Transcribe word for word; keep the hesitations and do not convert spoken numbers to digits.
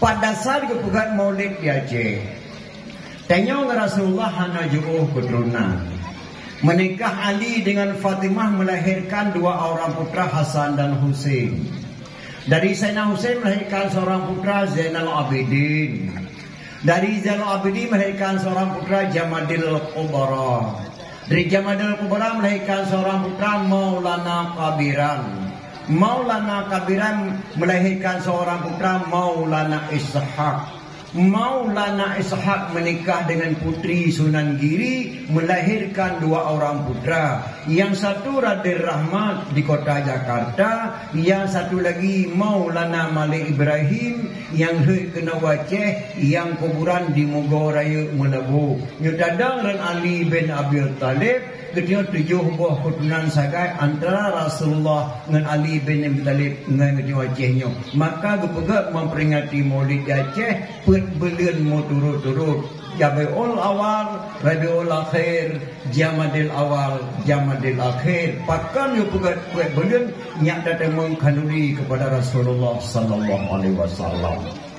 Pat dasar geupeugét maulid di Aceh. Tanyoe ngon Rasulullah hana jiôh keuturonan. Meunikah Ali dengan Fatimah melahirkan dua orang putra, Hasan dan Husein. Dari Sayyidina Husein melahirkan seorang putra, Zainal Abidin. Dari Zainal Abidin melahirkan seorang putra, Jamadil Kubra. Dari Jamadil Kubra melahirkan seorang putra, Maulana Kabiran. Maulana Kabiran melahirkan seorang putra, Maulana Ishak. Maulana Ishak menikah dengan putri Sunan Giri, melahirkan dua orang putra. Yang satu Raden Rahmat di kota Jakarta, yang satu lagi Maulana Malik Ibrahim nyang heuet keunoe u Aceh, nyang kuburan di Mugo Rayeuk, Meulaboh. Nyoe tadong ran Ali bin Abi Thalib, geutanyoe tujoh boh keuturonan sagai antara Rasulullah ngon Ali bin Abi Thalib ngon geutanyoe Aceh nyoe. Maka geupeugét memperingati Maulid di Aceh peuet buleuen meuturot-turot. Rabiul Awal, Rabiul Akhir, Jamadil Awal, Jamadil Akhir. Pakon geupeugét peuet buleuen? Nyak tateumé khanuri kepada Rasulullah sallallahu alaihi wasallam.